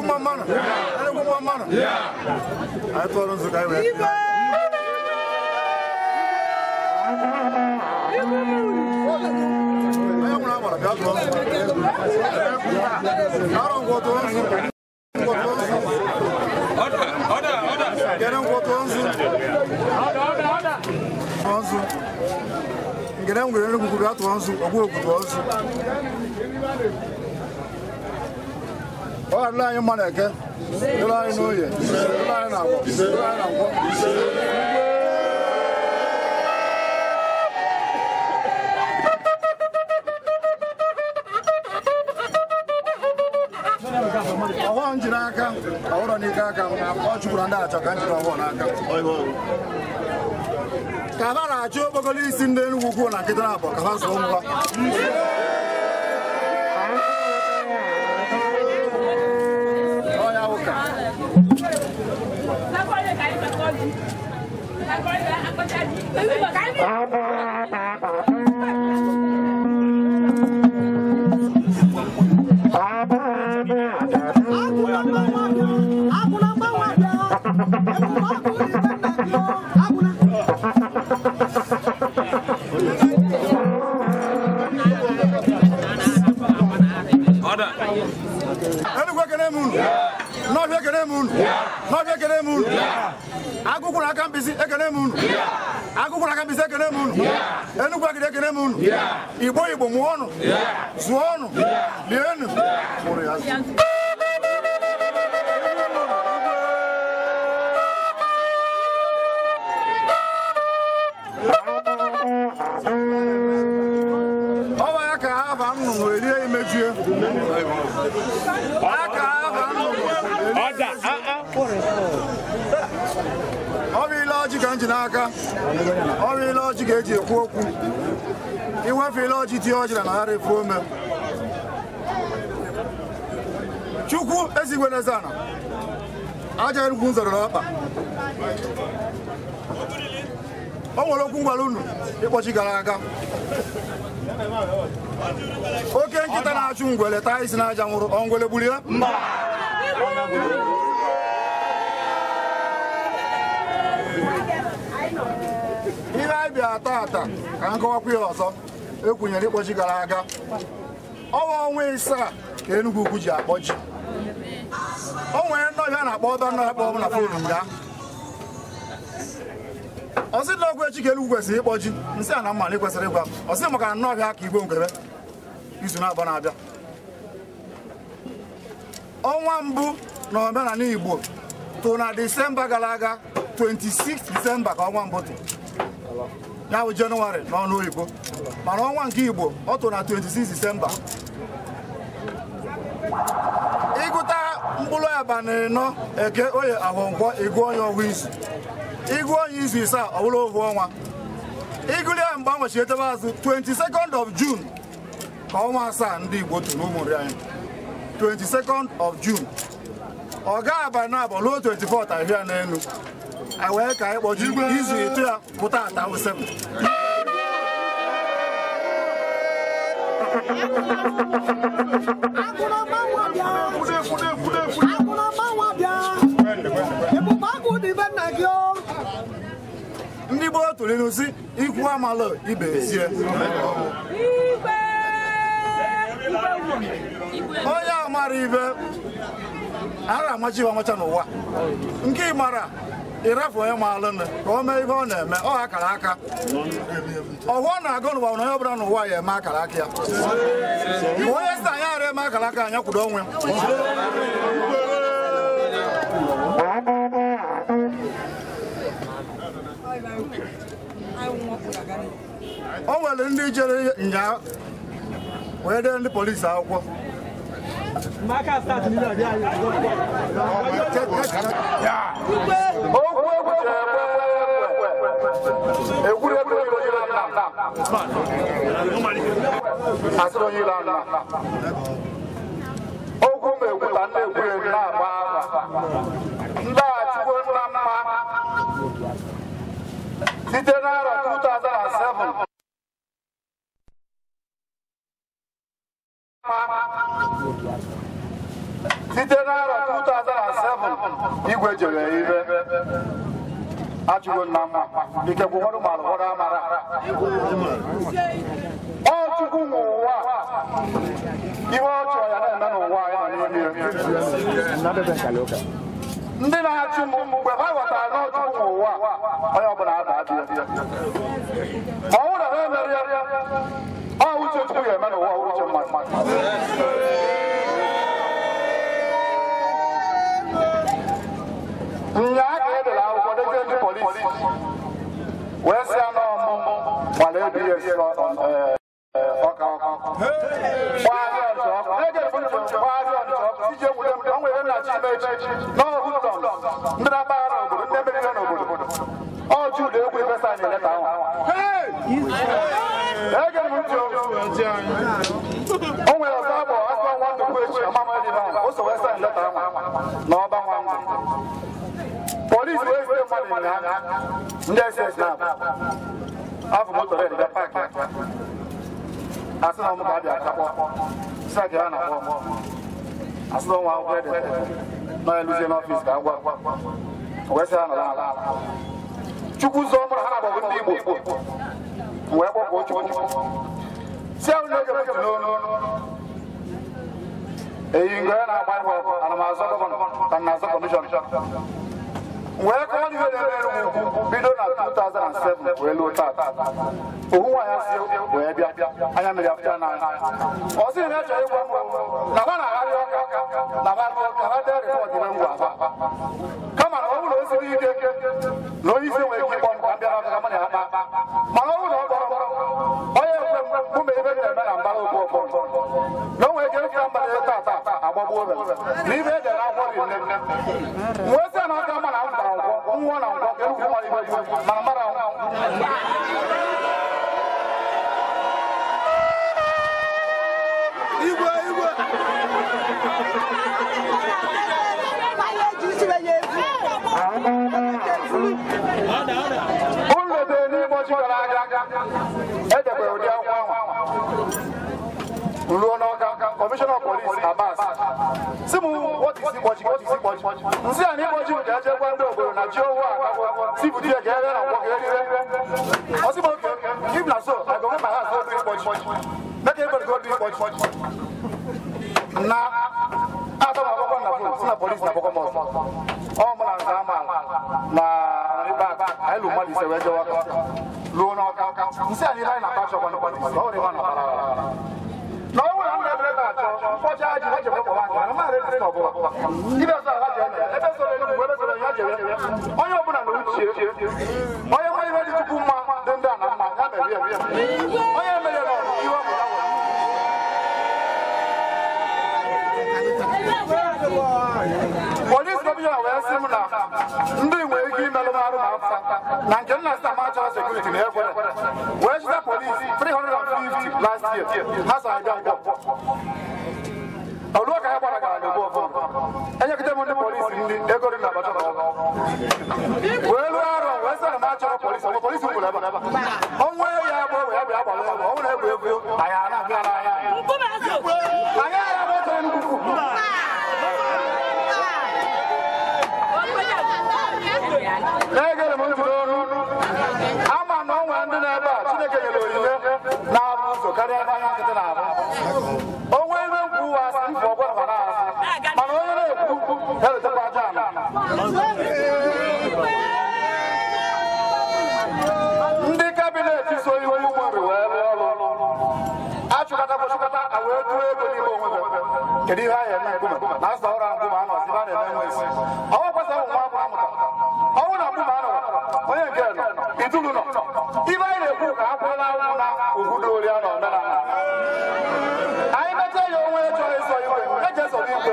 Enugu mma mmanụ. Enugu mma mmanụ. Anyị tụọrọ nzukọ anyị wee. Onye nwere agbara bịa tụọ nzu. Arọ ngwọ tụọ nzu. Ngwọ tụọ nzu. Kere ngwọ tụọ nzu. Tụọ nzu. Ngere ngwere Enugu bịa tụọ nzu. Ogbu ogbu tụọ nzu. Ọ adịla anyị mma na-eke, dịrị anyị n'oye, dịrị anyị na-agwọ, dịrị anyị na nkwọ. Ọghọ m ji n'aka, ọhụrụ n'ike aka m, ọ chụkwuru ndị achọ ka m jiri ọghọ n'aka. Ka ha na-achọ okpokoro isi ndị Enugu ukwu na nkịta na-abọ ka ha zụọ ngwa. Agụkwụ aka mkpịsị ekene m unu. Agụkwụ aka mkpịsị ekene m unu. Enugwu agidi ekene m unu. Igbo Igbo mụọ ọnụ. Zụọ ọnụ. Lienụ. Mụrụ ya. Ọ bụ ya ka aba nnụnụ erie imejie. Aka aba nnụnụ. Ọ bụ ile ọjị ka m ji n'aka. Ọ bụ ile ọjị ka eji ekwu okwu. Iwefe ile ọjị tie ọjị na naghara efu ome. Chukwu ezigwe n'eze ana. Aja Enugwu nzọrọ n'ọkpa. O nwere okwu ngwara unu ịkpọchi gara aga. Oke nkịta na-achụ ngwele taa isi n'aja nwụrụ, ọ ngwele gburu ya? Mba. Ihe anyị bịara taata ka m kọwakwa ya ọzọ ekwunyere ịkpọchi gara aga. Ọnwa ọnwa ịsaa ka Enugu ukwu ji akpọ ji. O nwere nnọhịa na-akpọ ọba nnọhịa kpọọ m na foonu nga. Ọ sị na ọgwụ echi ka Enugu kwesịrị ịkpọ ji, nsị a na mma na ịkwesịrị ịgwa m. Ọ sị maka na nnọhịa ka igwe nkwebe izu na-abụọ na-abịa. Ọnwa mbụ na omenala Igbo tụ na Disemba gara aga, 26 Disemba ka ọnwa mbụ tụ. Ya bụ Jenụwarị n'ọnụ oyibo. Mana ọnwa nke Igbo ọ tụ na 26 Disemba. Ịgụta mkpụrụ abalị ịnọ eke oye ahụ nkwọ ịgụ onye ọgwụ izu. Ịgụ onye izu isaa ọ bụrụ ovu ọnwa. Ịgụrụ ya mgbe anwachi etebe azụ 22nd of June ka ọnwa asaa ndị Igbo tụ n'ụmụ nri anyị. 22nd of June. Ọ ga abalị na-abụ ruo 24 ahịa n'elu. Anyị wee ka anyị kpọji izu ịtụ ya pụta ata 7. Ndị gboo tụrụ ilu sị ikwu amalụ ibe esie. Onye amara ibe ara amachi amacha n'ụwa. Nke ị mara ịrafu onye maalụ nne ka o mee ihe ọ na-eme ọ akara aka. Ọhụ ọ na-agụ n'ụwa na onye ọbụla n'ụwa ya eme akara aka ya. Ma onye sị anyị ara eme akara aka anya kwudo onwe. O nwere ndị jere nya wee dee ndị polisi akwụkwọ. Okwu m ekwuta ndị egwuregwu na-agba afa. Ndị achụgo nna mma site n'arọ 2007 Site n'arọ 2007 igwe jere ibe achụgo nna mma ike gwụrụ ma ụfọdụ amara ọ Chukwu nwe ụwa ihe ọ chọrọ ya na-eme n'ụwa anyị nọ n'ime. Ndị na-achụ m mgbe ha ghọtara na Chukwu nwe ụwa onye ọbụla aba adịghị ma ọ bụrụ na ha emere ya ọ uche Chukwu ga-eme n'ụwa uche mmadụ. Nnyaa ka edere akwụkwọ dete ndị polisi wee sị anụ ọmụmụ gbara ABS ọka ọkụ gbagharịa ọnịcha ọkụ gbagharịa ọnịcha ọkụ iji enwere m ka o nwere nna chi mechi n'ọhụtọ ndị na-agbagharị obodo ndị merire n'obodo ọ Jude egwu efesa anyị leta ahụ ege m ntị o nwere ọzọ abụ asụ nwa ndụkwu echi amama dị ahụ o so wee sa anyị leta ahụ na ọba nwa ndụ. Polisi wee zite mmadụ ụnyaahụ ndị SS na afọ moto red bịa paakị asị na ọmụ ka abịa akpọ sị a ga na-akpọ asị na ọnwa akwụkwọ ede nọ ya luzie n'ọfịs ka agwa wee sị ha nọrọ ala. Chukwu zọọ mụrụ ha na-agbagbu ndị Igbo wee kpọkọọ Chukwu si ahụ na-ege ntị n'onu eyi ngo ya na-agba igwe ọkụ ana m azọ gọvanọ ka m na-azọ kọmishọn wee kọọ n'ihe na-eme Enugu bido na 2007 wee luo taa ohu nwaanyị asị wee bịa anya mere afụcha n'anya ọ sị na achọrọ ịgwa m na ha na-agharị ọka na ha dee rịpọt ime ngwa aba kama na ọ bụrụ na o siri ike na onye isi nwere ike ịkpọ m ka m bịara ọka ka mụ na ya kpaa mana ọ bụrụ na ọ kpọrọ onye ekwe m mụ ma ebe m na-eme na mbara okwu ọfọ na o nwere ike ịfụta mmadụ taa taa agbagbuo obe na ibe edere akwụkwọ dị nne wee sị na aka mma na m gbara nkwọ nwụọ na nkwọ ka Enugu mara ibe mana mara igwe igwe ụlọ dị n'ime ọchị gara aga edekwara ụdị akwụkwọ ahụ ruo n'ọka kọmishọna polis Abbas si m what is ịkpọchi what is ịkpọchi nsị a na ịkpọchi bụ ka echekwa ndị obodo na ji owu akagwọ si bute ya ka ere na nkwọ ka erire ọ sị m oke if na so I go make my house go do ịkpọchi make everybody go do ịkpọchi na atọ m akwụkwọ na fon si na polis na akwụkwọ m ọzọ ọ mụ na nza ama na ikpe anyị lụ mmadụ ise wee jewe ọka ruo n'ọka nsị a na ihe anyị na-akpa achọkwa ndị polis ọ nwere ihe ọ na-akpara na ọ bụrụ na ndị ebe achọ mkpọchi aji ha jebe kpọwa aka na mmadụ rejista ọbụla ibe sọ ha jere ebe sọrọ Enugu ebe sọrọ ya jere onye ọbụla na uche onye nwe ihe dị Chukwu mma dị ndị a na mma ya merie onye mere na ihe ọ bụla. Polisi kọmishọna wee sị m na ndị nwere ike imelụ m arụ ma mfa na nke nna sị ama achọrọ sekuriti na ekwere wee chịta polisi 350 last year ha so anyị bịa nkwọ oluo ka ya gbara gara n'ogbu ọfọ enyekịta m ndị polisi ndị ego dị na abacha wee lụọ arụ wee sị na m achọrọ polisi ọ bụ polisi kwuru ebe ọnwa ya agba egbe ya bịa gbara egbe ọ bụrụ egbe egwu anyị a na-abịa n'ahịa anyị agha bụ otu Enugu. Na-egere m ntị n'olu ama na ọ nwere ndị na-ebe a Chineke nyere onyinye na-abụ ụzọ karịa ebe anya nkịtị na-abụ onwe ebe nkwu ụwa asị mfe ọgwa na asị mana onye na-ekwu na-ewetakwa aja ala. Ndị kabinet so iwe ụmụnri wee rụọ ọrụ achụkata chụkata a wee tụọ ego n'ime onwe ha kedu ihe a ga-eme nkume na azụ ọrụ nkume a nọ a na-eme nwe isi ọnwa kwesịrị ụmụ nwa amụta ọnwụ na nkume anọ onye nke nọ itulu nọ ibe anyị na-ekwu ka a kwụrụ n'anwụ na uhudo ori a na omenala anyị mechaa ya onwe chọrọ ịsọ igwe eji eso igwe.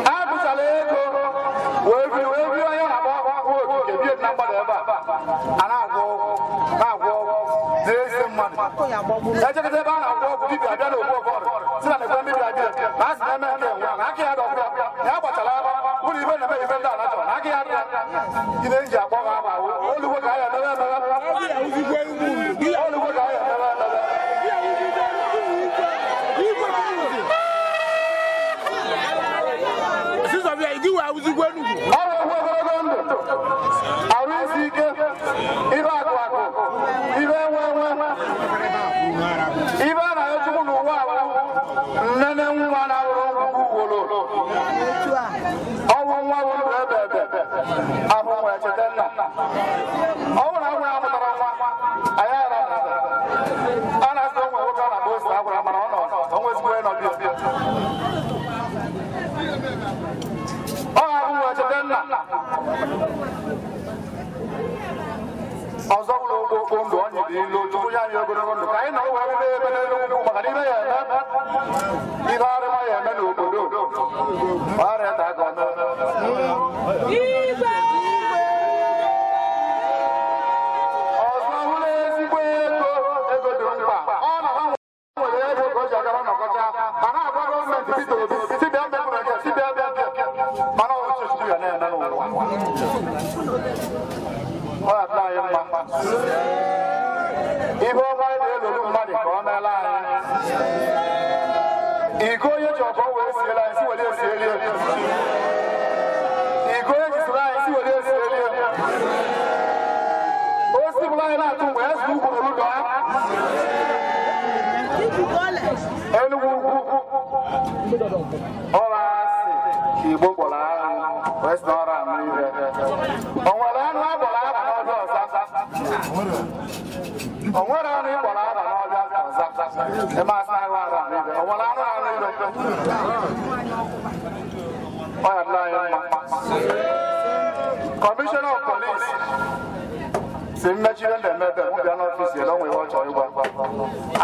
A gụchara ego wee bie onye na-akpọ okike bie na mgbada ebe a na-agwọ ọgwụ n'ezi mmadụ echekọta ebe a na-agwọ ọgwụ dibịa abịa n'ogbu ọgọrụ si na nekwe mmiri abịa na asị na-eme nke nwa na aka ya dọkwa na ya gbachara aba ụlọ ibe na-eme ibe ndị ala chọrọ na aka ya dị ya ibe nji akpọ ha agba olugbo ka ya emebe emebe olugbo ka ya emebe emebe. anyị ogologo ndụ ka anyị nọ wee ebe ebe n'elu ugwu maka na ibe ya eme ihe arịma ya eme n'obodo ọrịa ta ka ọ ọzọ hụrụ ezigbo ego ego dị mkpa ọ na ha nwere ego ka o ji agaba nọkọcha ma na-agwa gọọmenti Peter Obi si bịa bịa bịa si bịa bịa bịa mana ọchịchị ya na-eme n'ụwa ọ ga-adị anyị mma ihe ọma anyị na-elolu mmadụ ka ọ meela anyị iko onye ji ọkọ wee siela anyị si were esielie iko onye ji soro anyị si were esielie osi bụla anyị na-atụ mgbe eze ugwu ruru dọọ Enugwu ugwu ọrụ asị Igbo kpọrọ ahụ wee sị na ọrụ anụ ihe o nwere anụ akpọrọ aha n'ọbịa ọza o nwere anụ ịkpọrọ aha n'ọbịa ọza eme asị ahụ ara anụ ihe o nwere anụ anụ ihe ọ ya dịla anyị mma. Kọmishọna of Police si mmechiri ndị emebe mụ bịa n'ọfịs ya na o nwere ihe ọ chọrọ ịgwa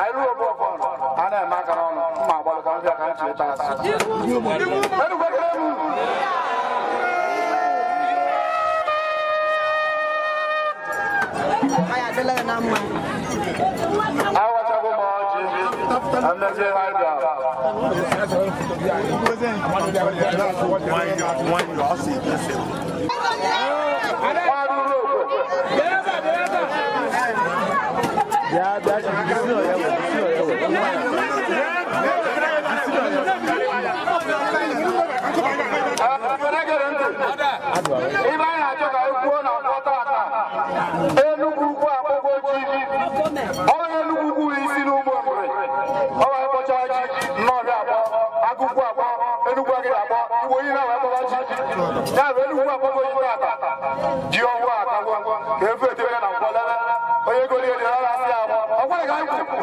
anyị ruo obe ọfọn a na-eme aka n'ọnụ mma agbalụ ka m bịa ka m chee taa Enugwu ekele m. Awachago m ọjị mmezie ha bịara. Nwa ruru okwe. Ibe anyị na-achọ ka anyị kwuo na nkwọ tata Enugwu ukwu akpọgo ji ọrụ Enugwu ukwu isi n'ụgbọ mmiri ọ wee kpọcha ji nnọọbịa akpọ agụkwu akpọ Enugwu agịrị akpọ Igbo niile wee kpọba ji ya bụ Enugwu akpọgo ji tata ji ọhụrụ akagwo ka efu etebe na nkwọ lele onye goli elu ya asị ya agbọ ọ gwara ka anyị kwu.